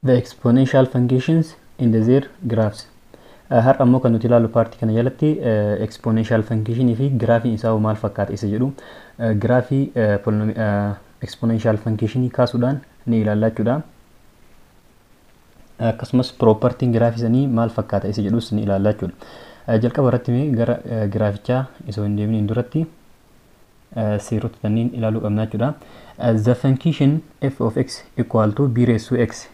The exponential functions in their graphs. Har'a ammoo kan nuti ilaallu paartii kana jalatti exponential functionii fi giraafiin isaa maal fakkaata isa jedhu giraafii exponential functionii kaasuudhaan ni ilaalla jechuudha. Akkasumas propertiin giraafii sanii maal fakkaata isa jedhus ni ilaalla jechuudha. Jalqaba irratti mee gara giraafichaa osoo hin deeminiin duratti seerota kanneen ilaaluu qabna jechuudha. The function f of x equal to b raised to x,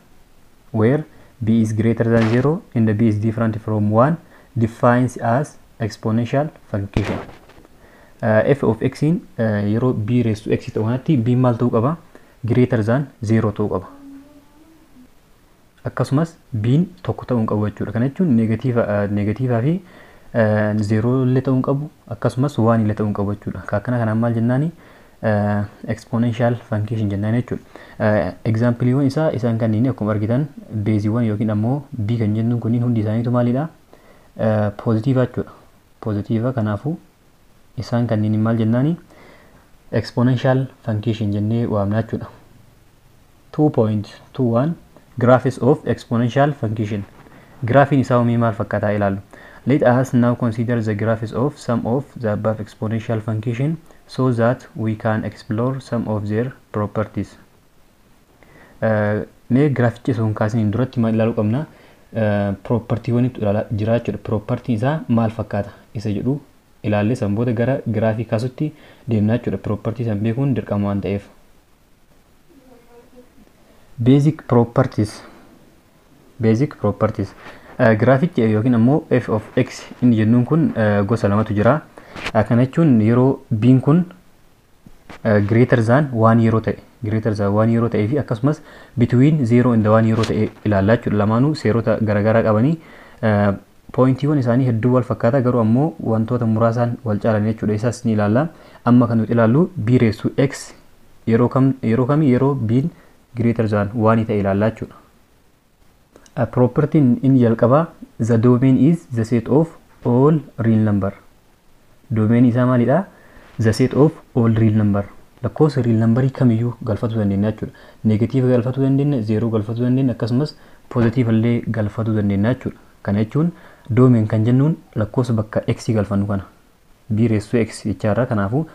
where b is greater than 0 and b is different from 1, defines as exponential function. F of x in yeroo b raised to x ta'u kanatti b maal ta'uu qaba? Greater than 0 ta'uu qaba. Akkasumas b'n tokko ta'uu hin qabu jechuudha. Kana jechuun negatiivaa fi zeeroo illee ta'uu hin qabu, akkasumas waan illee ta'uu hin qabu jechuudha. Akkana kanaan maal jennaani? Exponential function jennaan jechuudha. Exampleiiwwan isaa isaan kanneen akkuma argitan beeziiwwan yookiin ammoo b kan jennuun kunniin hundi isaaniitu maalidha? Poozitiiva jechuudha. Poozitiiva, kanaafuu isaan kanneen maal jennaani? Exponential function jennee waamna jechuudha. 2.21 Graphs of exponential function. Graafiin isaa uumee maal fakkaataa ilaallu. Let us now consider the graphs of some of the above exponential function so that we can explore some of their properties. Mee giraaficha osoo hin kaasiniin duratti maal ilaaluu qabna? Propertiiwwan jira jechuudha. Propertiin isaa maal fakkaata isa jedhu ilaallee san booda gara giraafii kaasutti deemna jechuudha. Propertii san beekuun dirqama waan ta'eef. Basic properties. Basic properties. Giraafichi yookiin ammoo f of x inni jennuun kun gosa lamatu jira. Kana jechuun yeroo b'n kun greater than one yeroo ta'e, greater than one yeroo ta'ee fi akkasumas between 0 and 1 yeroo ta'e ilaallaa jechuudha. Lamaanuu seerota garaagaraa qabanii pointiiwwan isaanii hedduu wal fakkaata, garuu ammoo wantoota muraasaan wal caalan jechuudha. Isaas ni ilaalla. Amma kan nuti ilaallu b raised to x yeroo kam, yeroo kamii, yeroo b'n greater than 1 ta'e ilaallaa jechuudha. Propertiin inni jalqabaa, the domain is the set of all real number. Domain isaa maalidha? The set of all real number. Lakkoofsa real numberii kamiyyuu galfachuu dandeenya jechuudha. Negatiiva galfachuu dandeenya, zeeroo galfachuu dandeenya, akkasumas poozitiiva illee galfachuu dandeenya jechuudha. Kana jechuun domain kan jennuun lakkoofsa bakka x galfannu kana. B raised to x jechaarra, kanaafuu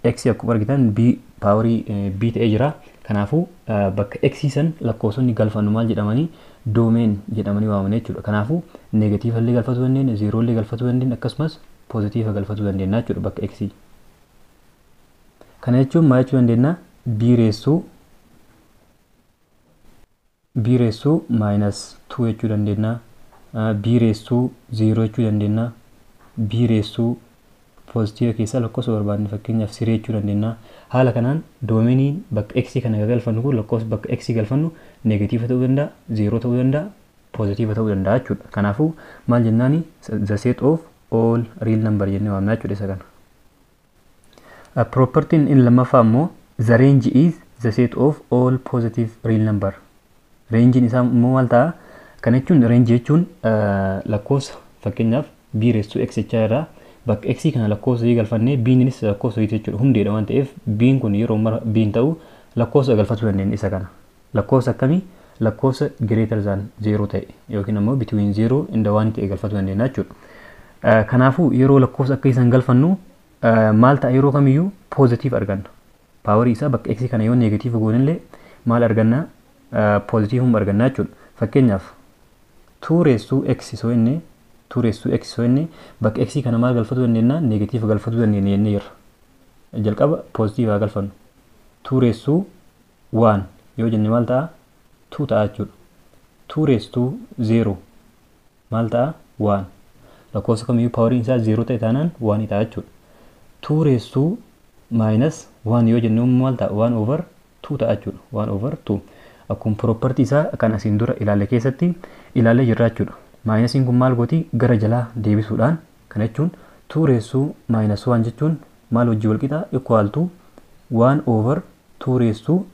x akkuma argitan b paawarii b ta'ee jira. Kanaafuu bakka x san lakkoofsonni galfannu maal jedhamanii? Domain jedhamanii waamamu jechuudha. Kanaafuu negatiiva illee galfachuu dandeenya, zeeroo illee galfachuu dandeenya, akkasumas poozitiiva galfachuu dandeenya jechuudha bakka x. Kana jechuun maal jechuu dandeenya? B raised to minus 2 jechuu dandeenya. B raised to 0 jechuu dandeenya. B raised to poozitiiva keessaa lakkoofsa barbaadne, fakkeenyaaf three jechuu dandeenya. Haala kanaan domainiin bakka x kana galfannu kun lakkoofsa bakka x galfannu negatiiva ta'uu danda'a, zeeroo ta'uu danda'a, poozitiiva ta'uu danda'a jechuudha. Kanaafuu maal jennaani? The set of all real number jennee waamna jechuudha isa kana. Propertiin inni lammaffaa immoo, the range is the set of all positive real number. Reenjiin isaa immoo maal ta'a? Kana jechuun range jechuun lakkoofsa, fakkeenyaaf b raised to x jechaa irraa bakka x kana lakkoofsa yoo galfannee b'nis lakkoofsa wayiiti jechuudha. Hundeedha waan ta'eef b'n kun yeroo mara b'n ta'u lakkoofsa galfachuu dandeenya isa kana. Lakkoofsa akkamii? Lakkoofsa greater than 0 ta'e yookiin ammoo between 0 and 1 ta'e galfachuu dandeenya jechuudha. Kanaafuu yeroo lakkoofsa akka isaan galfannu maal ta'a? Yeroo kamiyyuu positive arganna. Paawarii isaa bakka x kana yoo negative goonillee maal arganna? Poozitiivuma arganna jechuudha. Fakkeenyaaf 2 raised to x soo inni 2 raised to x soo inni bakka x kana maal galfachuu dandeenya? Negative galfachuu dandeenya jennee jirra. Jalqaba positive haa galfannu. 2 raised to 1 yoo jenne maal ta'a? 2 ta'a jechuudha. 2 raised to 0 maal ta'a? 1. Lakkoofsa kamiyyuu paawariin isaa 0 ta'e taanaan 1 ta'a jechuudha. 2 raised to minus 1 yoo jenne maal ta'a? 1 over 2 ta'a jechuudha. 1 over 2. Akkuma property isaa kan asiin dura ilaalle keessatti ilaallee jirra jechuudha. Minusiin kun maal gooti? Gara jalaa deebisuudhaan, kana jechuun 2 raised to minus 1 jechuun maal wajjii wal qixa? Equal to 1 over 2 raised to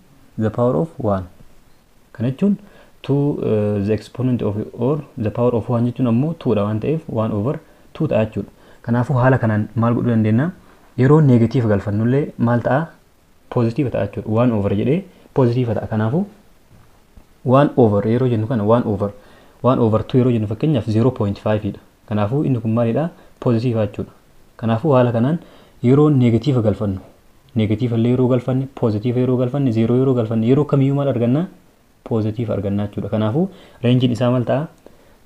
the power of 1. Kana jechuun 2 the exponent of or the power of 1 jechuun ammoo 2 dha waan ta'eef 1 over 2 ta'a jechuudha. Kanaafuu haala kanaan maal godhuu dandeenya? Yeroo negative galfannullee maal ta'a? Positive ta'a jechuudha. 1 over jedhee positive ta'a. Kanaafuu 1 over yeroo jennu kana 1 over 1 over 2 yeroo jennu fakkeenyaaf 0.5 dha. Kanaafuu inni kun maalidha? Poozitiiva jechuudha. Kanaafuu haala kanaan yeroo neegatiiva galfannu, neegatiiva illee yeroo galfanne, poozitiiva yeroo galfanne, zeeroo yeroo galfanne, yeroo kamiyyuu maal arganna? Poozitiiva arganna jechuudha. Kanaafuu reenjiin isaa maal ta'a?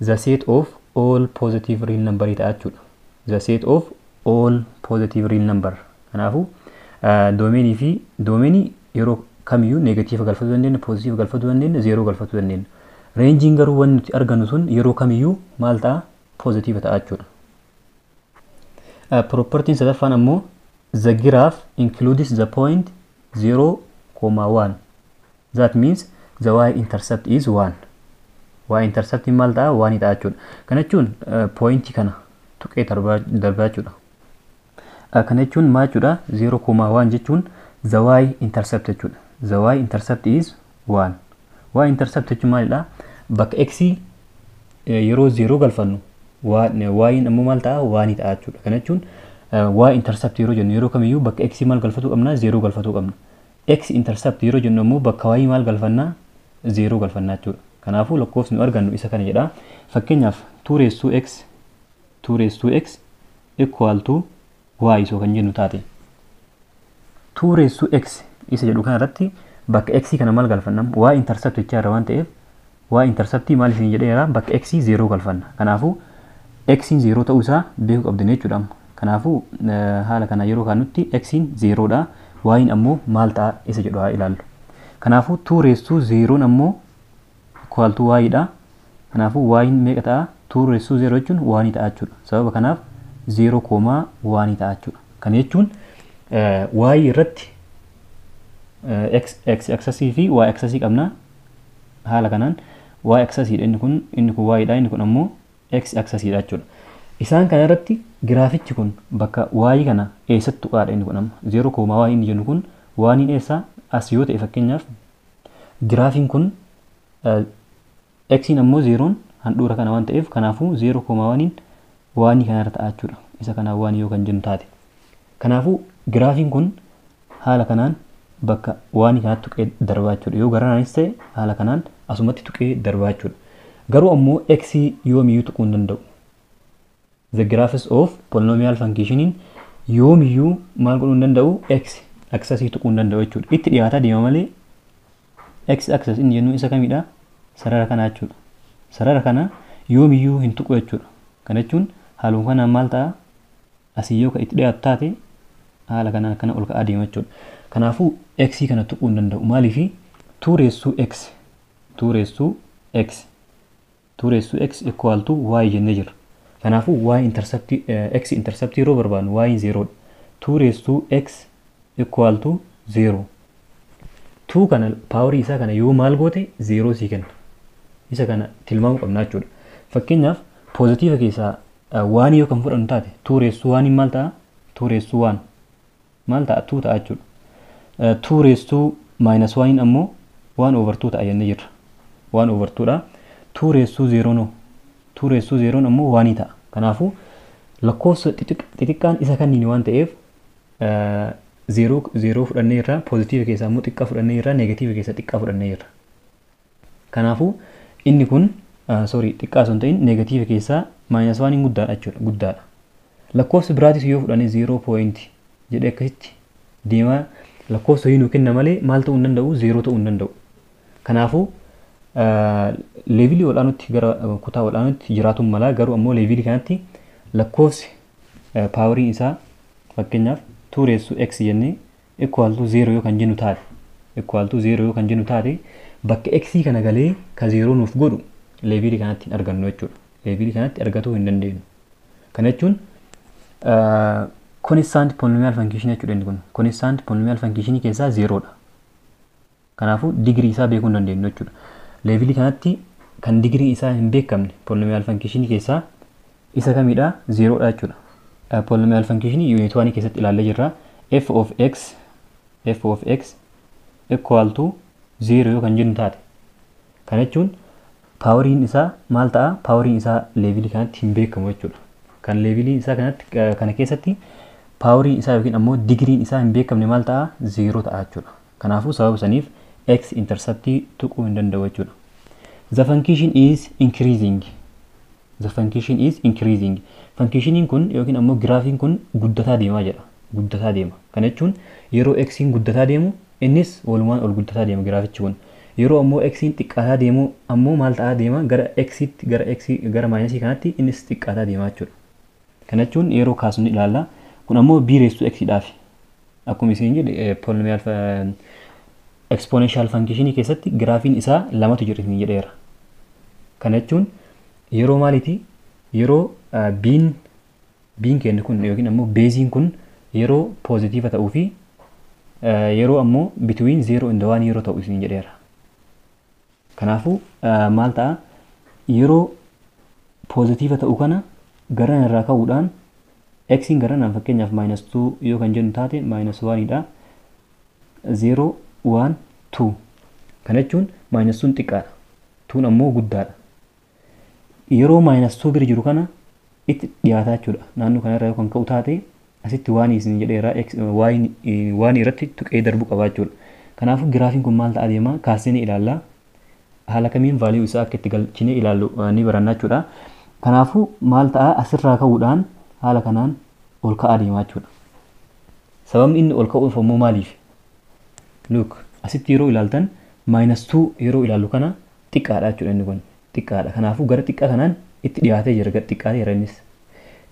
The set of all positive real number ta'a jechuudha. The set of all positive real number. Kanaafuu doomeenii fi doomeenii yeroo kamiyyuu neegatiiva galfachuu dandeenya, poozitiiva galfachuu dandeenya, zeeroo galfachuu dandeenya. Reenjiin garuu wanti nuti argannu sun yeroo kamiyyuu maal ta'a? Poozitiiva ta'a jechuudha. Propertiin sadaffaan ammoo the graph includes the point 0,1. That means the y intercept is 1. Y intercept maal ta'a? 1 ta'a jechuudha. Kana jechuun pointii kana tuqee darbaa jechuudha. Kana jechuun maal jechuudha? 0,1 jechuun the y intercept jechuudha. The y intercept is 1. Y intercept jechuun maalidha? Bakka x yeroo 0 galfannu y ammoo maal ta'a? 1 ta'a jechuudha. Kana jechuun y intercept yeroo jennu yeroo kamiyyuu bakka x maal galfatuu qabna? 0 galfatuu qabna. X intercept yeroo jennu ammoo bakka y maal galfannaa? 0 galfannaa jechuudha. Kanaafuu lakkoofsi nu argannu isa kana jedha. Fakkeenyaaf 2 raised to x 2 raised to x equal to y isoo kan jennu taate. 2 raised to x isa jedhu kanarratti bakka x kana maal galfanna? Y intercept jechaa irra waan ta'eef y intercept maal isin jedheera? Bakka x 0 galfanna. Kanaafuu x 0 ta'uu isaa beekuu qabdani jechuudha. Kanaafuu haala kana yeroo kaannutti x 0 dha. Y ammoo maal ta'a isa jedhu haa ilaallu. Kanaafuu 2 raised to 0 ammoo equal to y dha. Kanaafuu y meeqa ta'a? 2 raised to 0 jechuun 1 ta'a jechuudha. Sababa kanaaf 0,1 ta'a jechuudha. Kana jechuun y irratti x axisii fi y axisii qabna. Haala kanaan y axisii dha inni kun y dha, inni kun ammoo x axisii dha jechuudha. Isaan kana irratti giraafichi kun bakka y kana eessatti tuqaadha inni kun amma 0,1 inni jennu kun 1 eessa as yoo ta'e fakkeenyaaf giraafiin kun x ammoo 0 handhuura kana waan ta'eef kanaafuu 0,1 1 kanarra ta'a jechuudha. Isa kanaan 1 yoo kan jennu taate. Kanaafuu giraafiin kun haala kanaan bakka 1 kanatti tuqee darbaa jechuudha. Yoo garanaanis ta'e haala kanaan asumatti tuqee darbaa jechuudha. Garuu ammoo x yoomiyyuu tuquu hin danda'u. The graphs of polynomial function yoomiyyuu maal godhuu hin danda'u? X axisii tuquu hin danda'u jechuudha. Itti dhiyaataa deema malee x axis inni jennu isa kamidha? Sarara kana jechuudha. Sarara kana yoomiyyuu hin tuqu jechuudha. Kana jechuun haaluma kanaan maal ta'a? Asii yoo itti dhiyaatu taate haala kanaan akkana ol ka'aa deema jechuudha. Kanaafuu x kana tuquu hin danda'u. Maaliifi 2 raised to x 2 raised to x 2 raised to x equal to y jennee jirra. Kanaafuu y intercept x intercept yeroo barbaadnu y 0 dha. 2 raised to x equal to 0. 2 kana paawarii isaa kana yoo maal goote 0 sii kenna. Isa kana tilmaamuu qabna jechuudha. Fakkeenyaaf poozitiiva keessaa 1 yoo kan fudhannu taate 2 raised to 1 maal ta'a? 2 raised to 1 maal ta'a? 2 ta'a jechuudha. 2 raised to minus 1 ammoo 1 over 2 ta'a jennee jirra. 1 over 2 dha. 2 raised to 0 no 2 raised to 0 ammoo 1 ta'a. Kanaafuu lakkoofsa xixiqqaan isa kanniin waan ta'eef 0 0 fudhannee jirra, poozitiiva keessaa immoo xiqqaa fudhannee jirra, neegatiiva keessaa xiqqaa fudhannee jirra. Kanaafuu inni kun sorry xiqqaa osoo hin ta'in neegatiiva keessaa minus 1 guddaadha jechuudha, guddaadha. Lakkoofsa biraatis yoo fudhanne 0 point jedhee akkasitti deemaa lakkoofsa nuu kenna malee maal ta'uu hin danda'u? 0 ta'uu hin danda'u. Kanaafuu leevilii ol'aanutti gara kutaa ol'aanutti jiraatuun malaa, garuu ammoo leevilii kanatti lakkoofsi paawariin isaa fakkeenyaaf 2 raised to x jennee equal to 0 yoo kan jennu taate equal to 0 yoo kan jennu taate bakka x kana galee ka 0 nuuf godhu leevilii kanatti hin argannu jechuudha. Leevilii kanatti argatuu hin dandeenyu. Kana jechuun constant polynomial function jechuudha inni kun. Constant polynomial function keessaa 0 dha. Kanaafuu digirii isaa beekuu hin dandeenyu jechuudha. Leevilii kanatti kan digirii isaa hin beekamne polynomial function keessaa isa kamidha? 0 dha jechuudha. Polynomial function unit 1 keessatti ilaallee jirra. F of x f of x equal to 0 yoo kan jennu taate. Kana jechuun paawariin isaa maal ta'a? Paawariin isaa leevilii kanatti hin beekamu jechuudha. Kan leevilii isaa kanatti kana keessatti paawariin isaa yookiin ammoo digiriin isaa hin beekamne maal ta'a? 0 ta'a jechuudha. Kanaafuu sababa saniif x interceptii tuquu hin danda'u jechuudha. The function is increasing. The function is increasing. Functioniin kun yookiin ammoo giraafiin kun guddataa deemaa jedha. Guddataa deema. Kana jechuun yeroo xiin guddataa deemu innis walumaan ol guddataa deema giraafichi kun. Yeroo ammoo xiin xiqqaataa deemu ammoo maal ta'aa deema? Gara xitti, gara x, gara minusii kanatti innis xiqqaataa deema jechuudha. Kana jechuun yeroo kaasnu ilaalla. Kun ammoo b raised to x dhaafi. Akkuma isin jedhe, polynomial exponential function keessatti giraafiin isaa lamatu jira isin jedheera. Kana jechuun yeroo maaliiti? Yeroo biin kennu kun yookiin ammoo baseiin kun yeroo positive ta'uu fi yeroo ammoo between 0 and 1 yeroo ta'u isin jedheera. Kanaafuu maal ta'a? Yeroo positive ta'u kana garan irraa ka'uudhaan xiin garanaan, fakkeenyaaf minus 2 yoo kan jennu taate, minus 1 dha. 0, 1, 2. Kana jechuun minus 2 xiqqaadha. 2 ammoo guddaadha. Yeroo minus 2 bira jiru kana itti dhiyaataa jechuudha. Naannoo kanarraa yoo kan ka'u taate, asitti waan isin jedheera, waan irratti tuqee darbuu qaba jechuudha. Kanaafuu giraafiin kun maal ta'a deema kaasnee ilaalla. Haala kamiin value isaa akka itti galchinee ilaallu ni baranna jechuudha. Kanaafuu maal ta'a? Asirraa ka'uudhaan haala kanaan ol ka'aa deemaa jechuudha. Sababni inni ol ka'uuf ammoo maaliif? Look, asitti yeroo ilaaltan, minus 2 yeroo ilaallu kana xiqqaadha jechuudha, inni kun xiqqaadha. Kanaafuu gara xiqqaa kanaan itti dhiyaatee jira, gara xiqqaatee jira innis.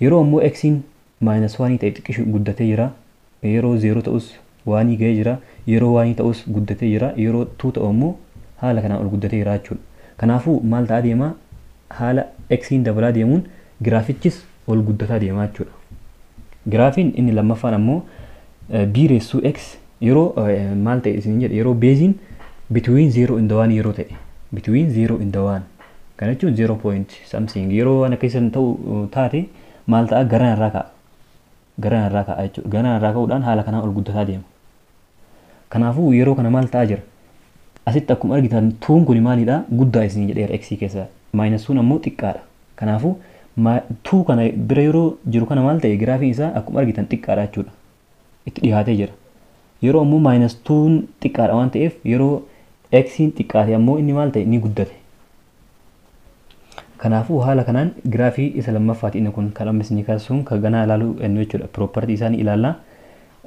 Yeroo ammoo xiin minus 1 ta'e xiqqishu guddatee jira. Yeroo 0 ta'us one ga'ee jira. Yeroo 1 ta'us guddatee jira. Yeroo 2 ta'u ammoo haala kanaan ol guddatee jira jechuudha. Kanaafuu maal ta'aa deema? Haala xiin dabalaa deemuun giraafichis ol guddataa deemaa jechuudha. Giraafiin inni lammaffaan ammoo b raised to x yeroo maal ta'e isin jedhe? Yeroo baseiin between 0 and 1 yeroo ta'e, between 0 and 1 kana jechuun 0 point something yeroo waan akkasiin ta'u taate maal ta'a? Garan irraa ka'a. Garan irraa ka'a jechuudha. Garan irraa ka'uudhaan haala kanaan ol guddataa deema. Kanaafuu yeroo kana maal ta'aa jira? Asitti akkuma argitan twon kun maalidha? Guddaa isin jedheera x keessa. Minus twon ammoo xiqqaadha. Kanaafuu two kana bira yeroo jiru kana maal ta'e? Giraafiin isaa akkuma argitan xiqqaadha jechuudha. Itti dhiyaatee jira. Yeroo ammoo minus twon xiqqaadha waan ta'eef, yeroo xiin xiqqaate ammoo inni maal ta'e? Ni guddate. Kanaafuu haala kanaan giraafii isa lammaffaati inni kun kan amma isinii kaasuun kan ganaa ilaaluu jennu jechuudha. Property isaanii ilaalla.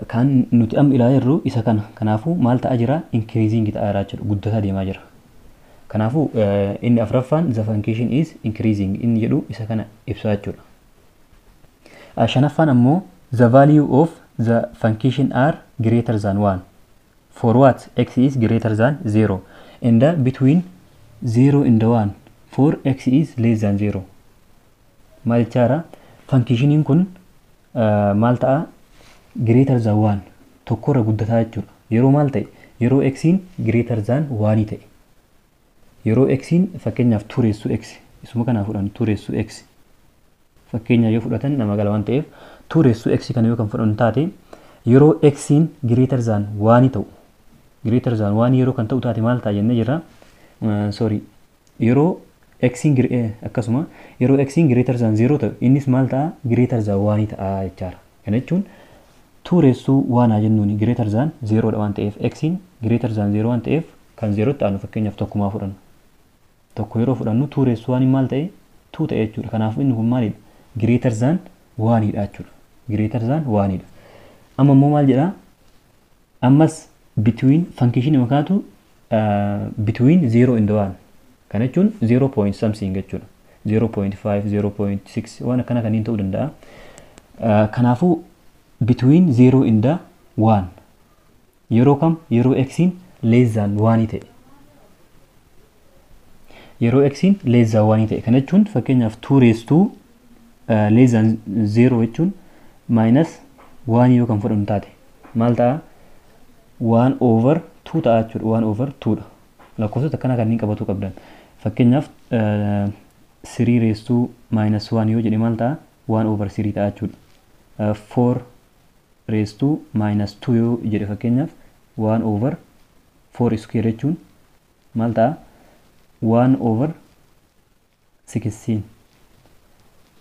Kan nuti amma ilaalaa jirru isa kana. Kanaafuu maal ta'aa jira? Increasing ta'aa jira jechuudha. Guddataa deemaa jira. Kanaafuu inni afuraffaan the function is increasing inni jedhu isa kana ibsaa jechuudha. Shanaffaan ammoo the value of the function are greater than 1 for what x is greater than 0 and between 0 and 1 for x is less than 0. Maal jechaadha? Functioniin kun maal ta'a? Greater than 1, tokkorra guddataa jechuudha. Yeroo maal ta'e? Yeroo xiin greater than 1 ta'e. Yeroo xiin fakkeenyaaf 2 raised to x, isuma kanaa fudhan, 2 raised to x fakkeenya yoo fudhatan nama gala waan ta'eef, 2 raised to x kana yoo kan fudhannu taate, yeroo xiin greater than 1 ta'u, greater than 1 yeroo kan ta'u taate maal ta'a jennee jirra? Sorry, yeroo xiin, akkasuma yeroo xiin greater than 0 ta'u innis maal ta'a? Greater than 1 ta'a jechaadha. Kana jechuun 2 raised to 1 haa jennuuni, greater than 0 dha waan ta'eef, xiin greater than 0 waan ta'eef, kan 0 tti aanu fakkeenyaaf tokkumaa fudhannu. Tokko yeroo fudhannu 2 raised to 1 maal ta'e? 2 ta'e jechuudha. Kanaafuu inni kun maalidha? Greater than 1 dha jechuudha. Greater than 1 dha. Amma immoo maal jedhaa? Ammas between function makaatu between 0 and 1. Kana jechuun 0 point something jechuudha. 0.5, 0.6 waan akkana kanneen ta'uu danda'a. Kanaafuu between 0 and 1 yeroo kam? Yeroo xiin less than 1 ta'e. Yeroo xiin less than 1 ta'e, kana jechuun fakkeenyaaf 2 raised to less than 0 jechuun minus 1 yoo kan fudhannu taate maal ta'a? 1 over 2 ta'a jechuudha. 1 over 2 dha. Lakkoofsota akkana kanneen qabatu qabdan. Fakkeenyaaf 3 raised to minus 1 yoo jedhe maal ta'a? 1 over 3 ta'a jechuudha. 4 raised to minus 2 yoo jedhe, fakkeenyaaf 1 over 4 square jechuun maal ta'a? 1 over 16.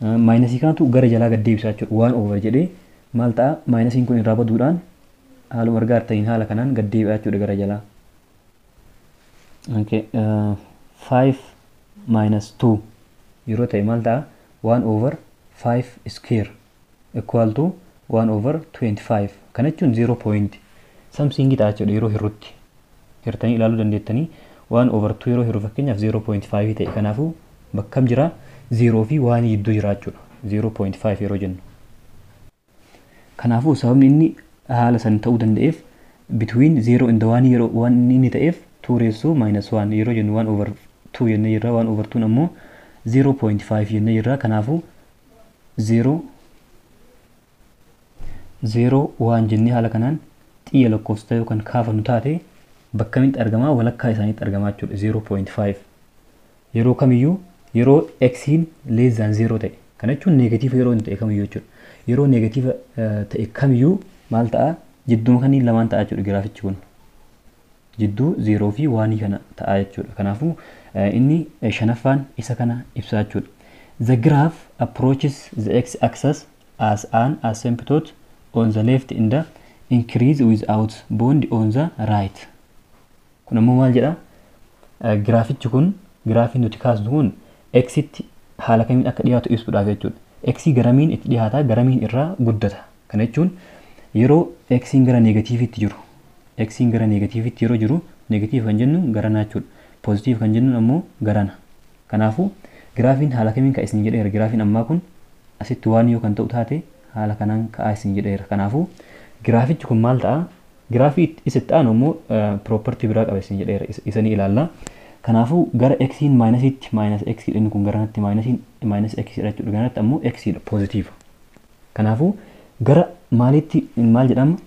Minusii kanatu gara jalaa gad deebisaa jechuudha. 1 over jedhee maal ta'a? Minusiin kun irraa baduudhaan haaluma argaa jirtaniin haala kanaan gad deebi'aa jechuudha gara jalaa. Okay, 5 minus 2 yeroo ta'e maal ta'a? 1 over 5 square equal to 1 over 25. Kana jechuun 0 point something ta'a jechuudha. Yeroo hirrutti hirtanii ilaaluu dandeettanii, 1 over 2 yeroo hirru fakkeenyaaf 0.5 ta'e. Kanaafuu bakkam jira? 0 fi 1 gidduu jira jechuudha 0.5 yeroo jennu. Kanaafuu sababni inni haala san ta'uu danda'eef, between 0 and 1 yeroo waan inni ta'eef, 2 raised to minus 1 yeroo jennu 1 over 2 jennee jirra, 1 over 2 ammoo 0.5 jennee jirra. Kanaafuu 0 0 1 jennee haala kanaan xiyya lakkoofsota yookaan kaafannu taate bakka kamitti argamaa? Walakkaa isaaniitti argamaa jechuudha 0.5. Yeroo kamiyyuu yeroo xiin less than 0 ta'e, kana jechuun negative yeroo hin ta'e kamiyyuu jechuudha. Yeroo negative ta'e kamiyyuu maal ta'a? Jidduu kanneen lamaan ta'a jechuudha. Giraafichi kun jidduu 0 fi 1 kana ta'a jechuudha. Kanaafuu inni shanaffaan isa kana ibsa jechuudha. The graph approaches the x-axis as an asymptote on the left and the increase without bound on the right. Kun ammoo maal jedha? Giraafichi kun, giraafiin nuti kaasnu kun, xitti haala kamiin akka dhiyaatu ibsuudhaaf jechuudha. X garamiin itti dhiyaata, garamiin irraa guddata? Kana jechuun yeroo xiin gara negatiivitti jiru, xiin gara negatiivitti yeroo jiru, negative kan jennu garana jechuudha. Positive kan jennu ammoo garana. Kanaafuu giraafiin haala kamiin ka'a isin jedheera. Giraafiin ammaa kun asitti waan yoo kan ta'u taate haala kanaan ka'aa isin jedheera. Kanaafuu giraafichi kun maal ta'a? Giraafii isitti aanu immoo property biraa qaba isin jedheera, isa ni ilaalla. Kanaafuu gara xiin minusiitti, minus x inni kun garanatti minusiin minus x dha jechuudha. Garanatti ammoo x dha, positive. Kanaafuu gara maalitti maal jedhama?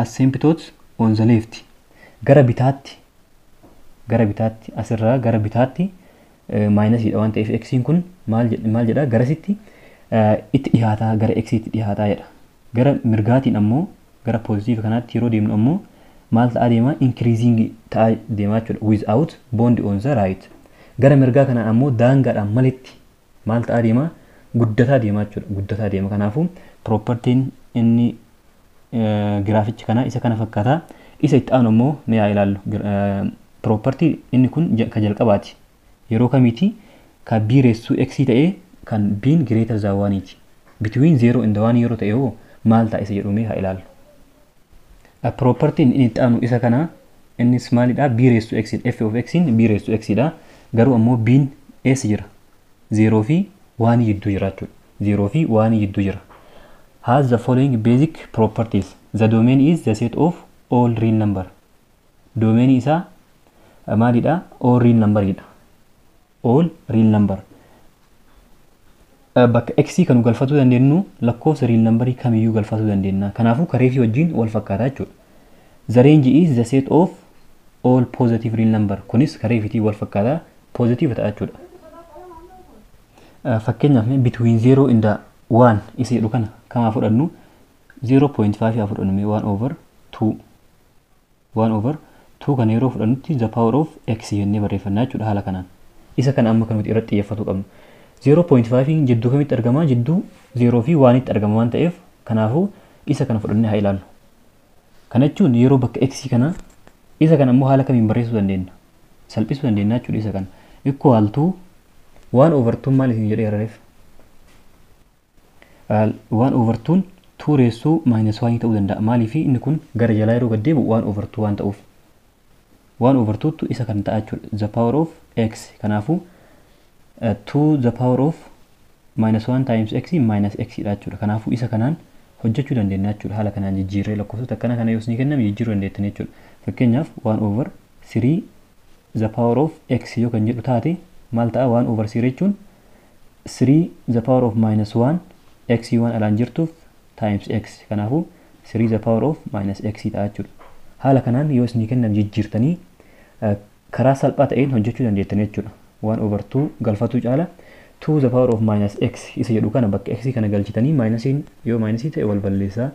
Asymptote on the left, gara bitaatti, gara bitaatti, asirraa gara bitaatti minusiidha waan ta'eef xiin kun maal jedha? Garasitti itti dhiyaataa, gara xiitti dhiyaataa jedha. Gara mirgaatiin ammoo, gara positive kanaatti yeroo deemnu ammoo maal ta'aa deema? Increasing ta'aa deemaa jechuudha, without bound on the right. Gara mirgaa kanaan ammoo daangaadhaan malitti maal ta'aa deema? Guddataa deemaa jechuudha, guddataa deema. Kanaafuu propertiin inni giraafichi kana isa kana fakkaata. Isa itti aanu ammoo mee haa ilaallu. Property inni kun ka jalqabaati. Yeroo kamiiti? Ka b raised to x ta'ee kan b'n greater than 1ti. Between 0 and 1 yeroo ta'e hoo maal ta'a isa jedhu mee haa ilaallu. Propertiin inni itti aanu isa kana. Innis maalidha? B raised to x, f of x b raised to x dha. Garuu ammoo b'n eessa jira? 0 fi 1 gidduu jira jechuudha. 0 fi 1 gidduu jira. Has the following basic properties. The domain is the set of all real number. Domain isaa maalidha? All real number dha. All real number. Bakka x kan galfatuu dandeenyu lakkoofsa real numberii kamiyyuu galfatuu dandeenya. Kanaafuu kareefii wajjin wal fakkaata jechuudha. The range is the set of all positive real number. Kunis kareefiitiin wal fakkaata, positive ta'a jechuudha. Fakkeenyaaf between 0 and 1 isa jedhu kana kamaa fudhannu? 0.5 haa fudhannu mee. 1 over 2, 1 over 2 kana yeroo fudhannutti the power of x jennee barreeffannaa jechuudha haala kanaan. Isa kana amma kan nuti irratti xiyyeeffatuu qabnu. 0.5 jidduu kamitti argama? Jidduu 0 fi 1 tti argama waan ta'eef, kanaafuu isa kana fudhannee haa ilaallu. Kana jechuun yeroo bakka x kana, isa kana immoo haala kamiin barreessuu dandeenya? Salphisuu dandeenya jechuudha isa kana. Equal to 1 over 2 maal isin jedhee reef? 1 over 2 2 raised to minus 1 ta'uu danda'a. Maaliif? Inni kun gara jalaa yeroo gad deebi'u 1 over 2 waan ta'uuf. 1 over 2 tu isa kan ta'a jechuudha. The power of x. Kanaafuu 2 the power of minus 1 times x minus x dha jechuudha. Kanaafuu isa kanaan hojjechuu dandeenya jechuudha. Haala kanaan jijjiirree lakkoofsota akkana kana yoo isinii kenname jijjiiruu dandeettan jechuudha. Fakkeenyaaf 1 over 3 the power of x yoo kan jedhu taate maal ta'a? 1 over 3 jechuun 3 the power of minus 1, x waan alaan jirtuuf, times x. Kanaafuu 3 the power of minus x ta'a jechuudha. Haala kanaan yoo isinii kenname jijjiirtanii karaa salphaa ta'een hojjechuu dandeettan jechuudha. 1 over 2 galfatuu caala 2 the power of minus x isa jedhu kana bakka x kana galchitanii, minusiin yoo minusii ta'e wal balleessaa,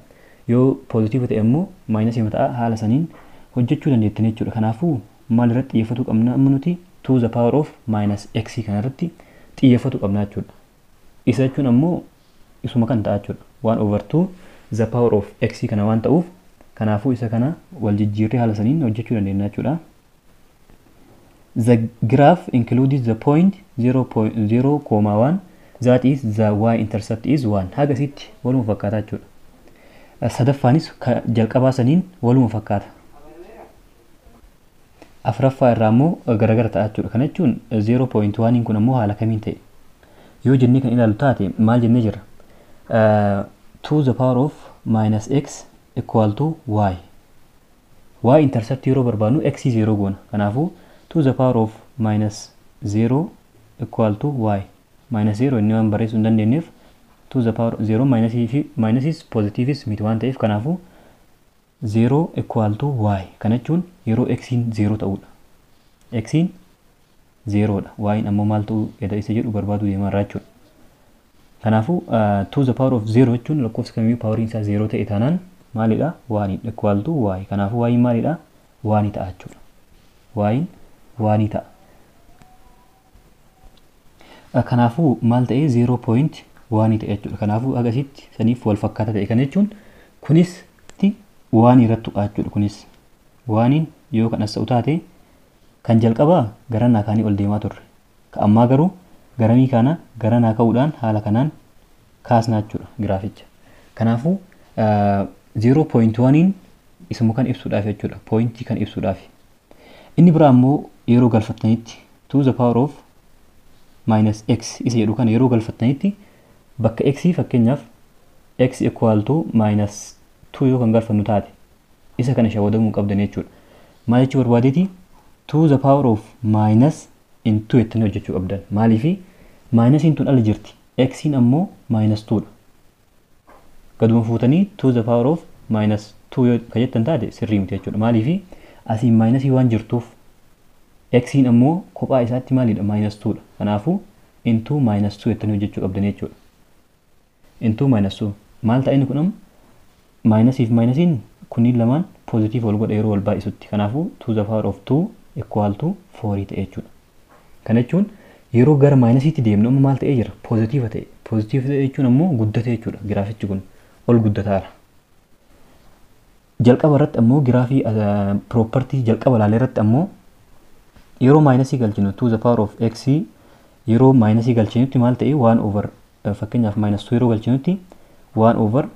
yoo positive ta'e immoo minusii ta'a, haala saniin hojjechuu dandeettan jechuudha. Kanaafuu maal irratti xiyyeeffatuu qabna amma nuti? 2 the power of minus x kana irratti xiyyeeffatuu qabna jechuudha. Isa jechuun ammoo isuma kan ta'a jechuudha. 1 over 2 the power of x kana waan ta'uuf, kanaafuu isa kana wal jijjiirree haala saniin hojjechuu dandeenya jechuudha. The graph includes the point 0.0, that is the y intercept is 1. Haga asitti waluma fakkaata jechuudha. Sadaffaanis jalqabaa saniin waluma fakkaata. Afuraffaa irraa immoo garagara ta'a jechuudha. Kana jechuun 0.1 kun ammoo haala kamiin ta'e? Yoo jennee kan ilaalu taate maal jennee jirra? 2 the power of minus x equal to y. Y intercept yeroo barbaadnu x 0 goona. Kanaafuu 2 the power of minus 0 equal to y. Minus 0 inni waan barreessuu hin dandeenyeef 2 the power 0 minus fi minusis positives miti waan ta'eef kanaafuu 0 equal to y. Kana jechuun yeroo x 0 ta'uudha. X 0 dha. Y ammoo maal ta'uu edha isa jedhu barbaaduu deemaa irraa jechuudha. Kanaafuu 2 the power of 0 jechuun lakkoofsa kamiyyuu paawariin isaa 0 ta'e taanaan maalidha? 1 equal to y. Kanaafuu y maalidha? 1 ta'a jechuudha. Y 1 ta'a. Kanaafuu maal ta'e 0.1 ta'e jechuudha. Kanaafuu agasitti saniif wal fakkaata ta'e. Kana jechuun kunis 1 irratti tuqa jechuudha. Kunis 1 yoo kan as ta'u taate kan jalqabaa garanaa kaanii ol deemaa turre. Ka ammaa garuu garamii kana garanaa ka'uudhaan haala kanaan kaasnaa jechuudha giraaficha. Kanaafuu 0.1 isuma kan ibsuudhaaf jechuudha. Poointii kan ibsuudhaaf. Inni biraa immoo yeroo galfattanitti 2 the power of minus x isa jedhu kana yeroo galfattanitti bakka x fakkeenyaaf x equal to minus 2 yoo kan galfannu taate isa kana shawadamuu qabdan jechuudha. Maal jechuu barbaadeeti? 2 the power of minus into jettanii hojjechuu qabdan. Maaliifi minusiin tun ala jirti. X'n ammoo minus 2 dha. Gaduma fuutanii 2 the power of minus 2 yoo kan jettan taate sirrii miti jechuudha. Maaliifi asiin minusii waan jirtuuf x'n ammoo kophaa isaatti maalidha? Minus 2 dha. Kanaafuu into minus 2 jettanii hojjechuu qabdan jechuudha. Into minus 2 maal ta'a inni kun amma minusiif minusiin kunniin lamaan positive wal godha yeroo wal baay'isutti. Kanaafuu 2 the power of 2 equal to 4 ta'e jechuudha. Kana jechuun yeroo gara minusiitti deemnu amma maal ta'ee jira? Positive ta'e. Positive ta'e jechuun ammoo guddate jechuudha. Giraafichi kun ol guddataara. Jalqaba irratti ammoo giraafii property jalqaba ilaalee irratti ammoo yeroo minusii galchinu 2 the power of x yeroo minusii galchinutti maal ta'e 1 over fakkeenyaaf minus 2 yeroo galchinutti 1 over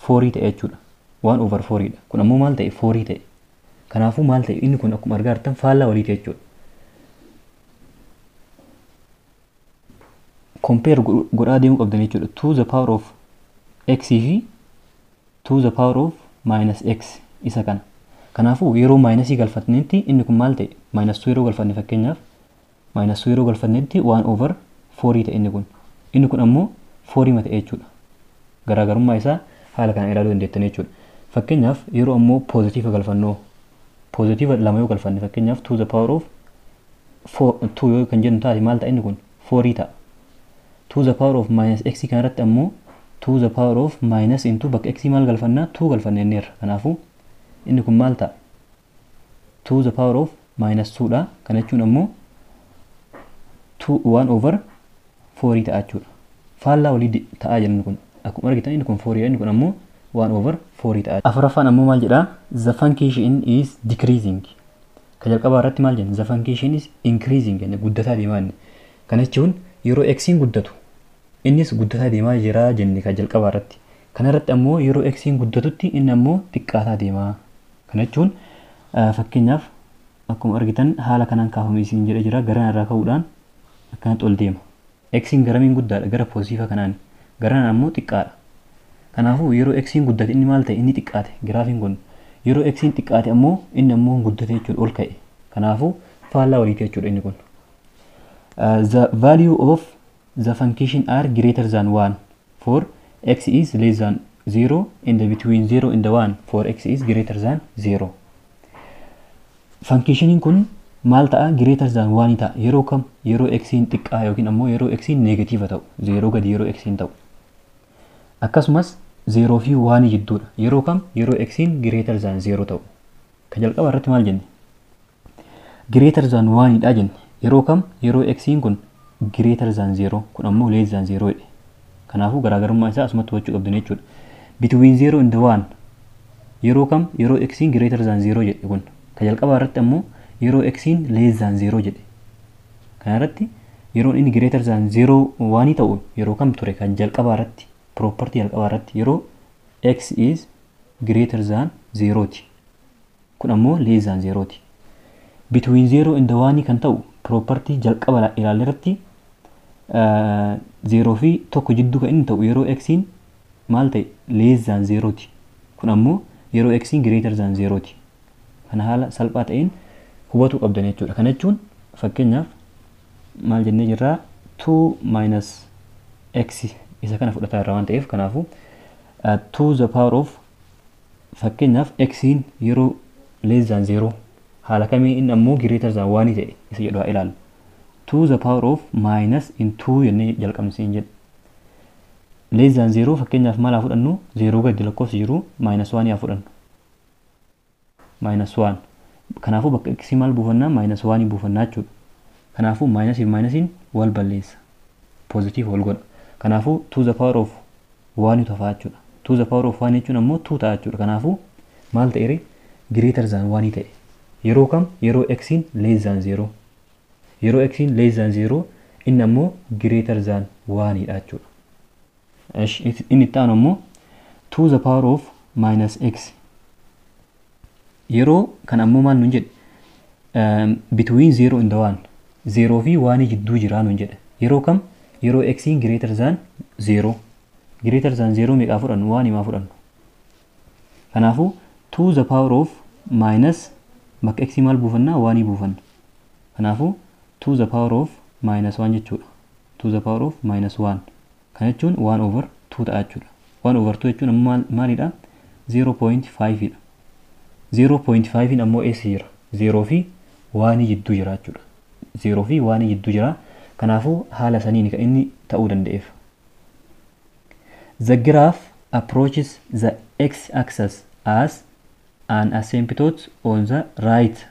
4 ta'e jechuudha. 1 over 4 dha. Kun ammoo maal ta'e 4 ta'e. Kanaafuu maal ta'e inni kun akkuma argaa jirtan faallaa walii ta'e jechuudha. Compare godhaa deemuu qabdan jechuudha. 2 the power of x fi 2 the power of minus x isa kana. Kanaafuu yeroo minusii galfatnetti inni kun maal ta'e minus 2 yeroo galfanne fakkeenyaaf minus 2 yeroo galfannetti 1 over 4 ta'e inni kun. Inni kun ammoo 4 ma ta'e jechuudha. Garaagarummaa isaa haala kanaan ilaaluu dandeettan jechuudha. Fakkeenyaaf yeroo ammoo positive galfannoo positive lama yoo galfanne fakkeenyaaf 2 the power of 2 yoo kan jennu taate maal ta'a inni kun 4 ta'a. 2 the power of minus x kan irratti ammoo 2 the power of minus into bakka x maal galfannaa 2 galfanne inni irra. Kanaafuu inni kun maal ta'a? 2 the power of minus 2 dha. Kana jechuun ammoo 2 1 over 4 ta'a jechuudha. Faallaa walii ta'aa jiran kun akkuma argitan inni kun 4 dha, inni kun ammoo 1 over 4 ta'a. Afuraffaan ammoo maal jedhaa? The function is decreasing. Ka jalqabaa irratti maal jenna? The function is increasing jenne guddataa deemaa jenne. Kana jechuun yeroo x'n guddatu innis guddataa deemaa jira jenne ka jalqabaa irratti. Kana irratti ammoo yeroo x'n guddatutti inni ammoo xiqqaataa deemaa. Kana jechuun fakkeenyaaf akkuma argitan haala kanaan kaafame isin jedhee jira. Garana irraa ka'uudhaan akkanatti ol deema. X'n garamiin guddaadha? Gara poozitiiva kanaani. Garanaan ammoo xiqqaadha. Kanaafuu yeroo x'n guddate inni maal ta'e? Inni xiqqaate. Giraafiin kun yeroo x'n xiqqaate ammoo inni ammoo guddate jechuudha, ol ka'e. Kanaafuu faallaa waliiti jechuudha inni kun. The value of the function are greater than 1 for x is less than 0 and between 0 and 1 for x is greater than 0. Functioniin kun maal ta'a? Greater than 1 ta'a. Yeroo kam? Yeroo x'n xiqqaa yookiin ammoo yeroo x'n negative ta'u. 0 gadi yeroo x'n ta'u. Akkasumas 0 fi 1 jidduudha. Yeroo kam? Yeroo x'n greater than 0 ta'u. Ka jalqaba irratti maal jenne? Greater than 1 dha jenne. Yeroo kam? Yeroo x'n kun greater than 0 kun ammoo less than 0 jedhe. Kanaafuu garaagarummaa isaa asumatti hubachuu qabdan jechuudha. Between 0 and 1 yeroo kam? Yeroo x'n greater than 0 jedhe kun. Ka jalqabaa irratti ammoo Yeroo xiin less than 0 jedhe. Kana irratti yeroon inni greater than 0 waanii ta'u yeroo kam ture? Kan jalqabaa irratti, property jalqabaa irratti yeroo x is greater than 0 ti. Kun ammoo less than 0 ti. Between 0 and 1 kan ta'u property jalqaba ilaalle irratti 0 fi 1 jidduu kan inni ta'u yeroo xiin maal ta'e? Less than 0 ti. Kun ammoo yeroo xiin greater than 0 ti. Kana haala salphaa ta'een hubachuu qabdan jechuudha. Kana jechuun fakkeenyaaf maal jennee jirraa? 2 minus x isa kana fudhataa irra waan ta'eef, kanaafuu 2 the power of, fakkeenyaaf xiin yeroo less than 0 haala kamiin inni ammoo greater than 1 ta'e isa jedhu haa ilaallu. 2 the power of minus in 2 jennee jalqabne siin jedhe. Less than 0 fakkeenyaaf maal haa fudhannu? 0 gadi lakkoofsi jiru minus 1 haa fudhannu. Minus 1. Kanaafuu bakka x maal buufannaa? Minus 1 buufannaa jechuudha. Kanaafuu minus fi minusiin wal balleessa. Positive wal godha. Kanaafuu 2 the power of 1 ta'a jechuudha. 2 the power of 1 jechuun ammoo 2 ta'a jechuudha. Kanaafuu maal ta'e? Greater than 1 ta'e. Yeroo kam? Yeroo xiin less than 0. Yeroo xiin less than 0 inni ammoo greater than 1 dha jechuudha. Inni itti aanu ammoo 2 the power of minus x. Yeroo kan ammoo maal nuun jedhe? Between 0 and 1. 0 fi 1 jidduu jira nuun jedhe. Yeroo kam? Yeroo xiin greater than 0. Greater than 0 meeqaa fudhannu? 1 himaa fudhannu. Kanaafuu 2 the power of minus bakka x maal buufannaa? 1 buufanna. Kanaafuu 2 the power of minus 1 jechuudha. 2 the power of minus 1. Kana jechuun 1 over 2 ta'a jechuudha. 1 over 2 jechuun ammoo maalidha? 0.5 dha. 0.5 ammoo eessa jira? 0 fi 1 jidduu jira jechuudha. 0 fi 1 jidduu jira. Kanaafuu haala saniin kan inni ta'uu danda'eef. The graph approaches the x-axis as an asymptote on the right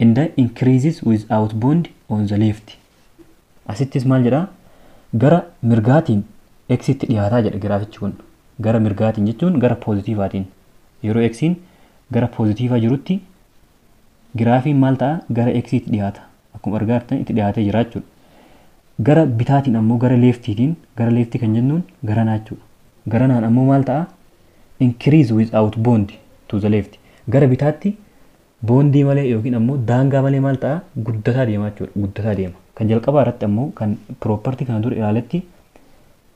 and increases without bound on the left. Asittis maal jedhaa? Gara mirgaatiin x itti dhiyaataa jedha giraafichi kun. Gara mirgaatiin jechuun gara poozitiivaatiin. Yeroo xiin gara poozitiivaa jirutti giraafiin maal ta'a? Gara x itti dhiyaata. Akkuma argaa jirtan itti dhiyaatee jira jechuudha. Gara bitaatiin ammoo gara leeftiitiin, gara leeftii kan jennuun garanaa jechuudha. Garanaan ammoo maal ta'a? Increase without bound to the left. Gara bitaatti boundii malee yookiin ammoo daangaa malee maal ta'a? Guddataa deema jechuudha. Guddataa deema. Kan jalqabaa irratti ammoo kan property kana dura ilaaletti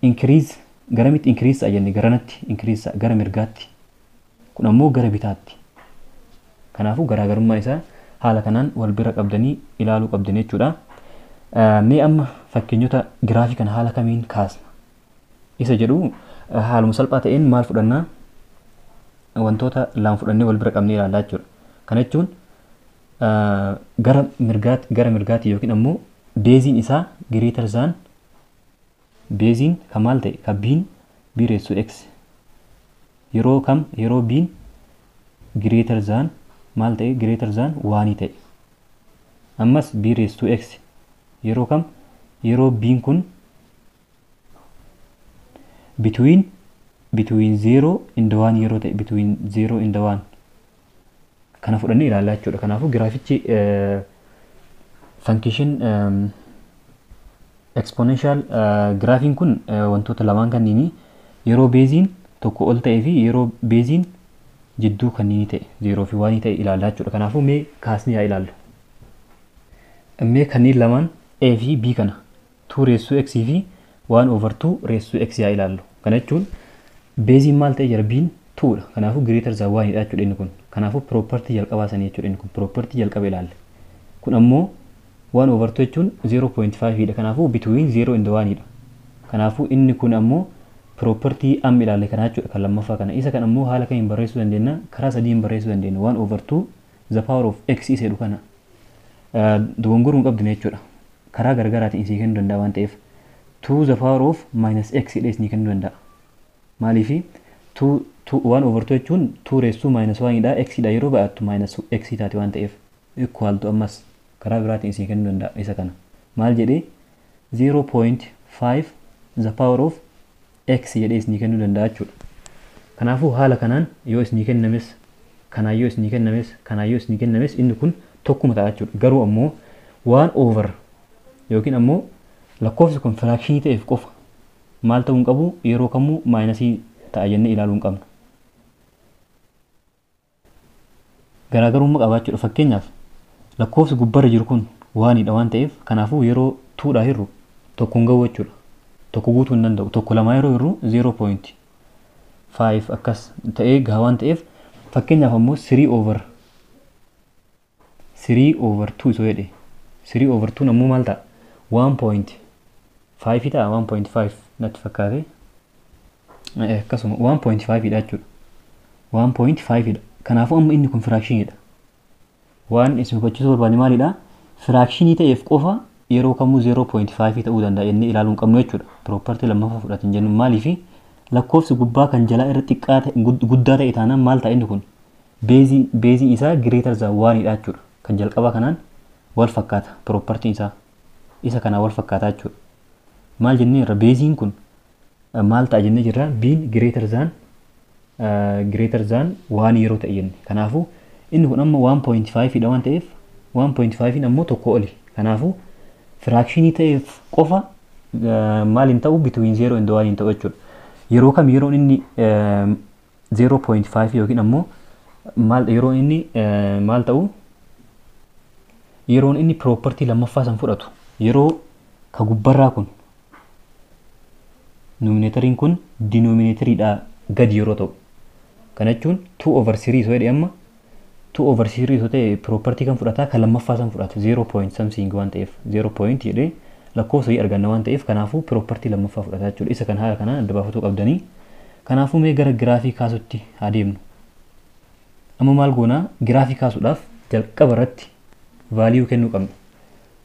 increase garamitti increase ta'a jenne? Garanatti increase ta'a, gara mirgaatti. Kun ammoo gara bitaatti. Kanaafuu garaagarummaa isaa haala kanaan wal bira qabdanii ilaaluu qabdan jechuudha. Mee amma fakkeenyota giraafii kana haala kamiin kaasna isa jedhu haaluma salphaa ta'een maal fudhannaa? Wantoota lama fudhannee wal bira qabnee ilaallaa jechuudha. Kana jechuun gara mirgaatti yookiin ammoo beeziin isaa greater than, beeziin kan maal ta'e? Kan biin b raised to x yeroo kam? Yeroo biin greater than maal ta'e? Greater than one ta'e. Ammas b raised to x yeroo kam? Yeroo biin kun between 0 and 1 yeroo ta'e, between 0 and 1 kana fudhannee ilaallaa jechuudha. Kanaafuu giraafichi function exponential giraafiin kun wantoota lamaan kanniini yeroo beeziin tokko ol ta'ee fi yeroo beeziin jidduu kanniini ta'e, 0 fi 1 ta'e ilaallaa jechuudha. Kanaafuu mee kaasnee haa ilaallu. Mee kanneen lamaan A fi B kana, 2 raised to x fi 1 over 2 raised to x haa ilaallu. Kana jechuun beeziin maal ta'e jira? Biin 2 dha. Kanaafuu greater than 1 dha jechuudha inni kun. Kanaafuu property jalqabaa sanii jechuudha inni kun, property jalqaba ilaalle. Kun ammoo 1 over 2 jechuun 0.5 dha. Kanaafuu between 0 and 1 dha. Kanaafuu inni kun ammoo property amma ilaalle kana jechuudha, kan lammaffaa kana. Isa kan ammoo haala kamiin barreessuu dandeenya? Karaa sadiin barreessuu dandeenya. 1 over 2 the power of x isa jedhu kana dogongoruu hin qabdine jechuudha. Karaa garaagaraatiin isii kennuu danda'a waan ta'eef 2 the power of minus x jedhee isinii kennuu danda'a. Maaliifi 2 1 over 2 jechuun 2 raised to minus 1 dha, x dha yeroo baay'attu minus x taate waan ta'eef equal to, ammas karaa biraatiin isinii kennuu danda'a isa kana. Maal jedhee? 0.5 the power of x jedhee isinii kennuu danda'a jechuudha. Kanaafuu haala kanaan yoo isinii kennames, kanaan yoo isinii kennames, kanaan yoo isinii kennames, inni kun Tokkuma ta'a jechuudha. Garuu ammoo 1 over yookiin ammoo lakkoofsi kun firaakshinii ta'eef qofa maal ta'uu hin qabu yeroo kamuu maayinasii ta'a jennee ilaaluu hin qabnu. Garaagarummaa qaba jechuudha. Fakkeenyaaf lakkoofsi gubbarra jiru kun waanidha waan ta'eef kanaafuu yeroo tuudhaa hirru tokko hin gahu jechuudha. Tokko guutuu hin danda'u. Tokko lamaa yeroo hirru 0.5 akkas ta'ee gaha waan ta'eef fakkeenyaaf ammoo 3 over 2 isoo jedhe 3 over 2 ammoo maal ta'a? 1.5 ta'a. 1.5 natti fakkaate. Akkasuma 1.5 dha jechuudha. 1.5 dha. Kanaafuu amma inni kun firaakshiniidha. Waan isin hubachiisuu barbaanne maalidha? Firaakshinii ta'eef qofa yeroo kamuu 0.5 ta'uu danda'a jennee ilaaluu hin qabnu jechuudha. Piroopartii lammaffaa fudhatin jennu maaliifi lakkoofsi gubbaa kan jalaa irra xiqqaa ta'e guddaa ta'e taanaan maal ta'a inni kun? Beeziin isaa greater than 1 dha jechuudha. Kan jalqabaa kanaan wal fakkaata piroopartiin isaa. Isa kanaan wal fakkaata jechuudha. Maal jennee irra beeziin kun maal ta'a jennee jirra? Biin greater than 1 yeroo ta'e jenne. Kanaafuu inni kun amma 1.5 dha waan ta'eef 1.5 ammoo tokko oli. Kanaafuu firaakshinii ta'eef qofa maal hin ta'u between 0 and 1 hin ta'u jechuudha. Yeroo kam yeroon inni 0.5 yookiin ammoo maal yeroon inni maal ta'u yeroon inni piroopartii lammaffaa san fudhatu yeroo ka gubbarraa kun numineetariin kun dinomineetariidhaa gadi yeroo ta'u. Kana jechuun 2 over 3 isoo jedhe amma 2 over 3 isoo ta'e piroopartii kan fudhataa kan lammaffaa san fudhata 0 point something waan ta'eef 0 point jedhee lakkoofsa wayii arganna waan ta'eef kanaafuu piroopartii lammaffaa fudhata jechuudha. Isa kan haala kanaan adda baafatuu qabdanii. Kanaafuu mee gara giraafii kaasutti haa deemnu. Amma maal goonaa giraafii kaasuudhaaf jalqaba irratti vaaliyuu kennuu qabna.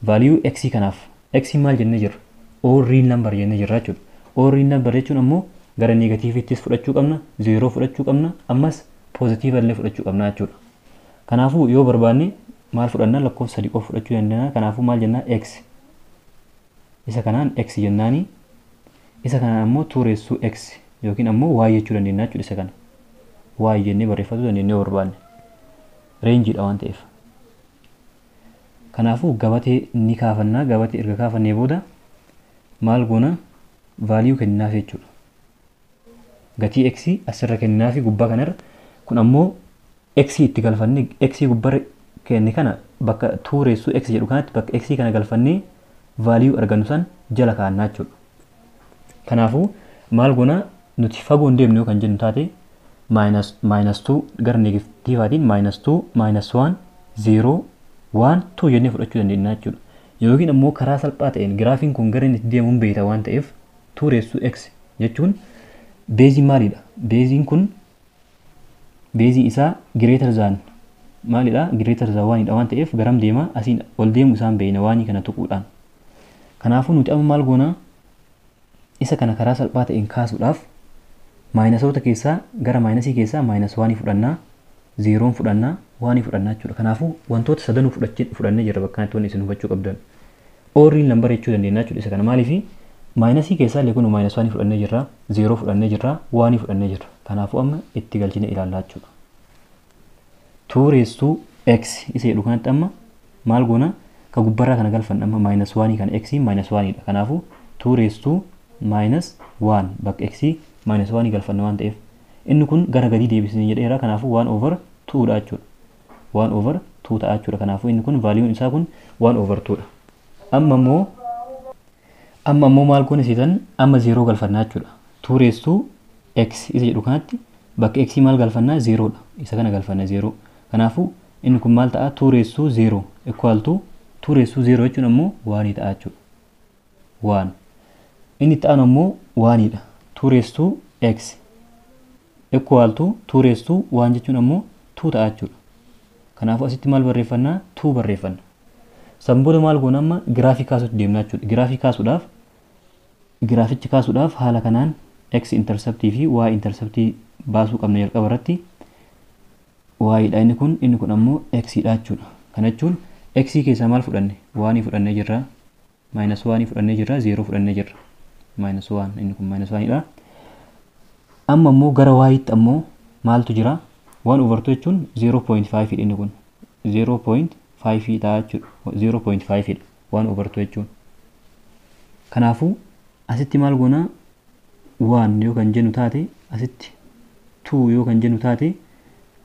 Vaaliyuu x kanaaf x maal jennee jirra? All real number jennee jirra jechuudha. All real number jechuun ammoo gara negatiivittis fudhachuu qabna, 0 fudhachuu qabna, ammas poozitiiva illee fudhachuu qabna jechuudha. Kanaafuu yoo barbaanne maal fudhanna lakkoofsa 3 qofa fudhachuu dandeenya. Kanaafuu maal jennaa x isa kanaan x jennaani isa kanaan ammoo 2 raised to x yookiin ammoo y jechuu dandeenya jechuudha. Isa kana y jennee barreeffachuu dandeenya yoo barbaanne reenjiidha waan ta'eef. Kanaafuu gabatee ni kaafannaa. Gabatee erga kaafannee booda maal goona vaaliyuu kenninaaf jechuudha. Gatii x asirra kenninaaf gubbaa kanarra kun ammoo x itti galfannee x gubbarra kenne kana bakka 2 raised to x jedhu kanatti bakka x kana galfannee vaaliyuu argannu san jala kaa'annaa jechuudha. Kanaafuu maal goona nuti fagoo hin deemnu kan jennu taate minus 2 gara negatiivaatiin minus 2 minus 1 0 1 2 jennee fudhachuu dandeenya jechuudha. Yookiin ammoo karaa salphaa ta'een giraafiin kun gara inni itti deemuun beekta waan ta'eef 2 raised to x jechuun beeziin maalidha? Beeziin kun beeziin isaa greater than maalidha? Greater than 1 dha waan ta'eef garam deema? Asiin ol deemu isaan beekna waanii kana tuquudhaan. Kanaafuu nuti amma maal goona? Isa kana karaa salphaa ta'een kaasuudhaaf maayinasoota keessaa gara maayinasii keessaa maayinas 1 fudhannaa, 0 fudhannaa, 1 fudhannaa jechuudha. Kanaafuu wantoota sadanuu fudhannee jirra bakka kanatti wanni isin hubachuu qabdan. All real number jechuu dandeenya jechuudha isa kana maaliifi maayinasii keessaa illee kun maayinas 1 fudhannee jirra, 0 fudhannee jirra, 1 fudhannee jirra. Kanaafuu amma itti galchine ilaallaa jechuudha. 2 raised to x isa jedhu kanatti amma maal goona? Ka gubbarraa kana galfanna amma minus 1 kana x minus 1 dha. Kanaafuu 2 raised to minus 1 bakka x minus 1 galfanna waan ta'eef inni kun gara gadii deebisnee jedheera. Kanaafuu 1 over 2 dha jechuudha. 1 over 2 ta'a jechuudha. Kanaafuu inni kun vaaliyuun isaa kun 1 over 2 dha. Amma ammoo maal goone seetan amma 0 galfannaa jechuudha. 2 raised to x isa jedhu kanatti bakka x maal galfannaa 0 dha. Isa kana galfanna 0. Kanaafuu inni kun maal ta'a? 2 raised to 0 equal to 2 raised to 0 jechuun ammoo 1 ta'a jechuudha. 1. Inni itti aanu ammoo 1 dha. 2 raised to x equal to 2 raised to 1 jechuun ammoo 2 ta'a jechuudha. Kanaafuu asitti maal barreeffannaa? 2 barreeffanna. San booda maal goona amma giraafii kaasuutti deemna jechuudha. Giraafii kaasuudhaaf giraafichi kaasuudhaaf haala kanaan x interceptii fi y interceptii baasuu qabna jalqaba irratti. Y dha inni kun ammoo x dha jechuudha. Kana jechuun x keessaa maal fudhanne? 1 fudhannee jirra, minus 1 fudhannee jirra, 0 fudhannee jirra. Minus 1 inni kun minus 1 dha. Amma ammoo gara y tti ammoo maaltu jira? 1 over 2 jechuun 0.5 dha inni kun 0.5 5 ta'a jechuudha. 0.5 dha 1 over 2 jechuun. Kanaafuu asitti maal goonaa 1 yoo kan jennu taate asitti 2 yoo kan jennu taate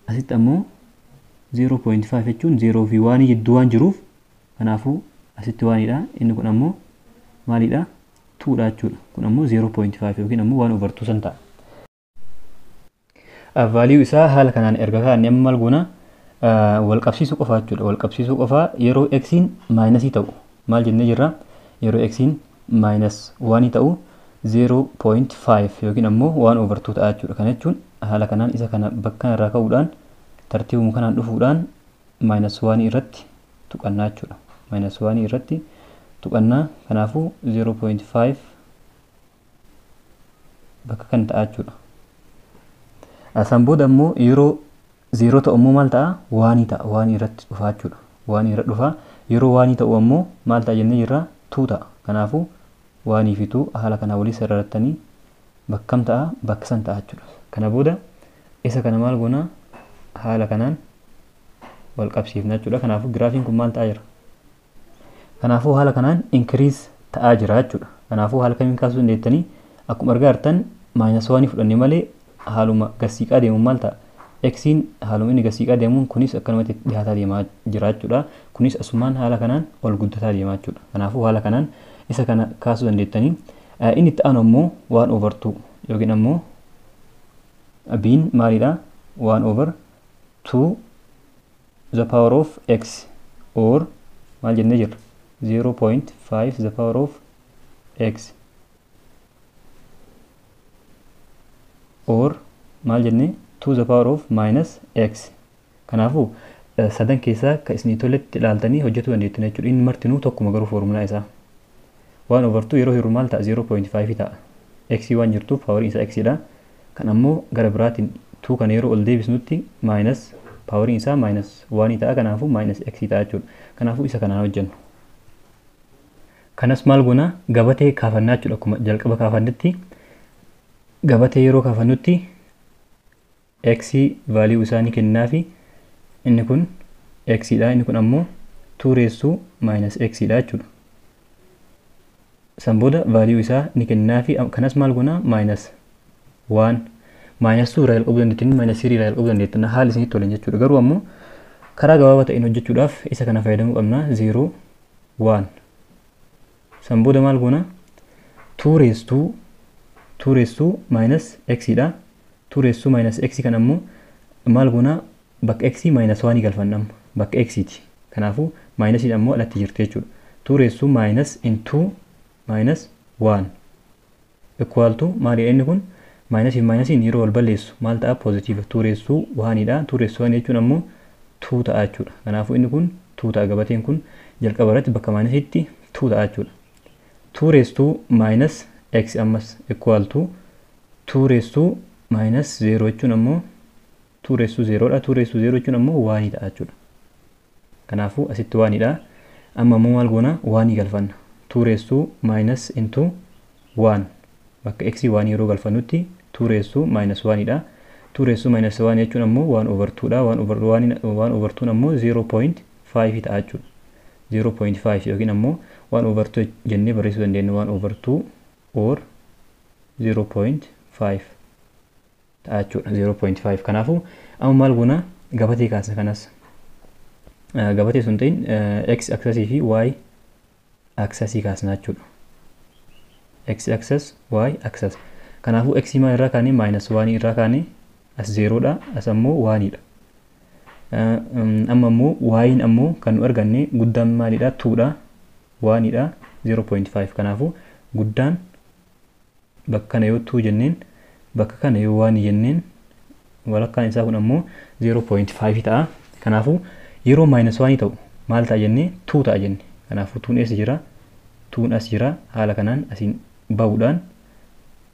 asitti ammoo 0.5 jechuun 0 fi 1 jidduu waan jiruuf kanaafuu asitti 1 dha. Inni kun ammoo maalidha? 2 dha jechuudha. Kun ammoo 0.5 yookiin ammoo 1 over 2 san ta'a. Value isaa haala kanaan erga kaa'anne amma maal goona? Wal qabsiisuu qofa jechuudha. Wal qabsiisuu qofa yeroo xiin minusii ta'u maal jennee jirra? Yeroo xiin minus 1 ta'u 0.5 yookiin ammoo 1 over 2 ta'a jechuudha. Kana jechuun haala kanaan isa kana bakka irraa ka'uudhaan tartiibuma kanaan dhufuudhaan minus 1 irratti tuqannaa jechuudha. Minus 1 irratti tuqannaa kanaafuu 0.5 bakka kan ta'a jechuudha. San booda ammoo yeroo 0 ta'u ammoo maal ta'a? 1 ta'a. 1 irratti dhufa jechuudha. 1 irra dhufa. Yeroo 1 ta'u ammoo maal ta'a jennee jirra? 2 ta'a. Kanaafuu 1 fi 2 haala kanaa walii sararattanii bakkam ta'a? Bakka san ta'a jechuudha. Kana booda isa kana maal goona? Haala kanaan wal qabsiifna jechuudha. Kanaafuu giraafiin kun maal ta'aa jira? Kanaafuu haala kanaan increase ta'aa jira jechuudha. Kanaafuu haala kamiin kaasuu dandeettanii akkuma argaa jirtan minus 1 fudhanne malee haaluma gasiiqaa deemuun maal ta'a? Xiin haaluma inni gasiiqaa deemuun kunis akkanumatti dhiyaataa deemaa jira jechuudha. Kunis asumaan haala kanaan ol guddataa deemaa jechuudha. Kanaafuu haala kanaan isa kana kaasuu dandeettanii. Inni itti aanu ammoo 1 over 2 yookiin ammoo biin maalidha? 1 over 2 the power of x or maal jennee jirra? 0.5 the power of x or maal jennee 2 the power of minus x. Kanaafuu sadan keessaa kan isinii toletti ilaaltanii hojjetuu dandeettan jechuudha. Inni martinuu tokkuma garuu foormulaa isaa. 1 over 2 yeroo hiru maal ta'a? 0.5 ta'a. X waan jirtuuf paawariin isaa x dha. Kan ammoo gara biraatiin 2 kana yeroo ol deebisnutti minus paawariin isaa minus 1 ta'a. Kanaafuu minus x ta'a jechuudha. Kanaafuu isa kanaan hojjennu. Kanas maal goona? Gabatee kaafannaa jechuudha. Akkuma jalqaba kaafannetti gabatee yeroo kaafannutti x value isaa ni kennaafi inni kun x dha. Inni kun ammoo 2 raised minus x dha jechuudha. San booda value isaa ni kennaafi kanas maal goona? Minus 1 minus 2 irraa jalqabuu dandeettanii minus 3 irraa jalqabuu dandeettanii haala isinitti tolan jechuudha. Garuu ammoo karaa gabaabaa ta'een hojjechuudhaaf isa kana fayyadamuu qabna. 0 1 san booda maal goona? 2 raised to 2 raised to minus x dha. 2 raised to minus x kan ammoo maal goona? Bakka x minus 1 galfanna amma bakka x ti. Kanaafuu minusiin ammoo alatti jirti jechuudha. 2 raised to minus into minus 1 equal to maalidha inni kun? Minusiin minusiin yeroo wal balleessu maal ta'a? Positive 2 raised to 1 dha. 2 raised to 1 jechuun ammoo 2 ta'a jechuudha. Kanaafuu inni kun 2 ta'a. Gabateen kun jalqaba irratti bakka minusiitti 2 ta'a jechuudha. 2 raised to minus x ammas equal to 2 raised to minus 0 jechuun ammoo 2 raised to 0 dha. 2 raised to 0 jechuun ammoo 1 ta'a jechuudha. Kanaafuu asitti 1 dha. Amma ammoo maal goona? 1 galfanna. 2 raised to minus into 1 bakka x 1 yeroo galfannutti 2 raised to minus 1 dha. 2 raised to minus 1 jechuun ammoo 1 over 2 dha. 1 over 1 1 over 2 ammoo 0.5 ta'a jechuudha. 0.5 yookiin ammoo 1 over 2 jennee barreessuu dandeenya. 1 over 2 or 0.5 ta'a jechuudha. 0.5 kanaafuu amma maal goona? Gabatee kaasna. Kanas gabatee sun ta'in x axisii fi y axisii kaasna jechuudha. X axis, y axis. Kanaafuu x maal irraa kaane? Minus 1 irraa kaane. As 0 dha, as ammoo 1 dha. Amma ammoo y ammoo kan nu arganne guddaan maalidha? 2 dha, 1 dha, 0.5. Kanaafuu guddaan bakka kana yoo 2 jenneen, bakka kana yoo 1 jenneen, walakkaan isaa kun ammoo 0.5 ta'a. Kanaafuu yeroo minus 1 ta'u maal ta'a jennee? 2 ta'a jenne. Kanaafuu 2 eessa jira? 2 as jira. Haala kanaan asiin bahuudhaan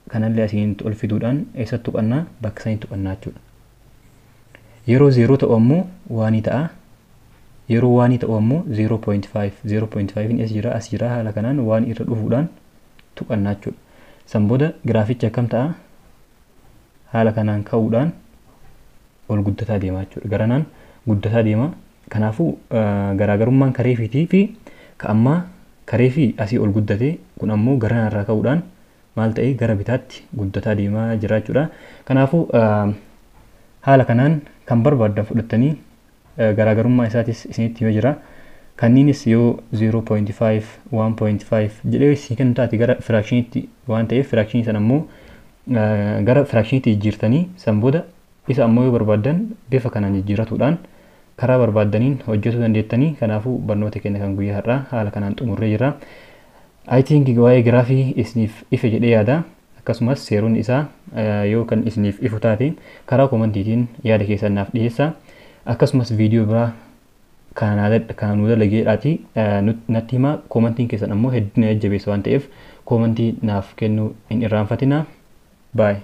kanallee asiin ol fiduudhaan eessatti tuqannaa? Bakka sanii tuqannaa jechuudha. Yeroo 0 ta'u ammoo 1 ta'a. Yeroo 1 ta'u ammoo 0.5 0.5 as jira, as jira. Haala kanaan 1 irra dhufuudhaan tuqannaa jechuudha. San booda giraafichi akkam ta'a? Haala kanaan ka'uudhaan ol guddataa deema jechuudha. Garanaan guddataa deema. Kanaafuu garaagarummaan kareefiitii fi ka ammaa kareefii asii ol guddate kun ammoo gara irraa ka'uudhaan maal ta'e gara bitaatti guddataa deemaa jira jechuudha. Kanaafuu haala kanaan kan barbaaddan fudhattanii garaagarummaa isaatis isinitti himee jira. Kanniinis yoo 0.5, 1.5 jedhee isin kennu taate gara firaakshiniitti waan ta'eef firaakshinii sana ammoo gara firaakshiniitti jijjiirtanii san booda isa ammoo yoo barbaaddan bifa kanaan jijjiirratuudhaan karaa barbaaddaniin hojjetuu dandeettanii. Kanaafuu barnoota keenya kan guyyaa har'aa haala kanaan xumurree jirra. I think waa'ee giraafii isiniif ife jedhee yaada. Akkasumas seeronni isaa yoo kan isiniif ifu taate karaa komantiitiin yaada keessan naaf dhiyeessa. Akkasumas viidiyoo biraa kana nu dalageedhaati natti himaa. Komantiin keessan ammoo hedduu na jajjabeessa waan ta'eef komantii naaf kennuu hin irraanfatina. Baay'ee.